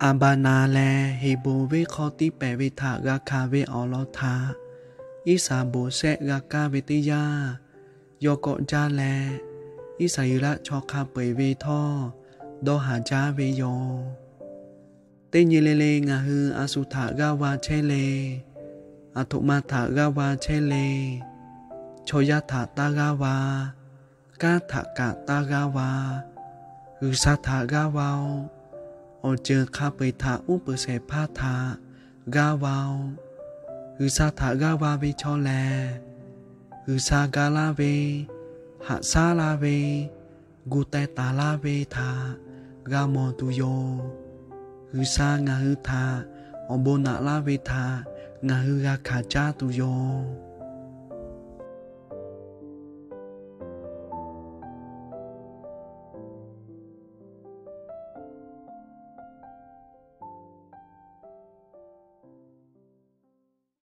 Aˍbaˍnaˍ lehˬ, Heˍbonˍ venˇ hk'aw tiˇ pehˍ ve htaꞈ g'a hkanˍ ve awˬ lawn htaꞈ Iˉsaˍboˍsehˆ g'a kaˇ ve teˇ yanˇ, yawˇ kawˆ jaˇ leh, Iˉsaˍreˍlaˆ chaw hk'a peu-eˬ ve htawˇ dawˇ haˍ jaˇ ve yoˬ. Teˇ nyi le le ngaˬ hui a shu htaꞈ g'aˇ va chehˇ le. Aˬ htoꞈ ma htaꞈ g'aˇ va chehˇ le. Chaw yaˇ htaꞈ taˇ g'aˇ va. Kanˉ htaꞈ kaꞈ taˇ g'aˇ va. G'uiˬsha htaꞈ g'aˇ va-oˬ. Awˬ ceuˬ hk'a peu-eˬ htaꞈ uˉ peunˍ shehˍ hpaˇ htaꞈ g'aˇ va-oˬ. G'uiˬsha htaꞈ g'aˇ va ve chaw lehˬ, G'uiˬsha ga laˇ ve, haꞈ shaˉ laˇ ve, gu teh taˍ laˇ ve htaꞈ g'a mawˬ tuˬ yoˬ. G'uiˬsha ngaˬ hui htaꞈ awˬ bon naꞈ laˇ ve htaꞈ ngaˬ hui g'a hkanˍ caˇ tuˬ yoˬ.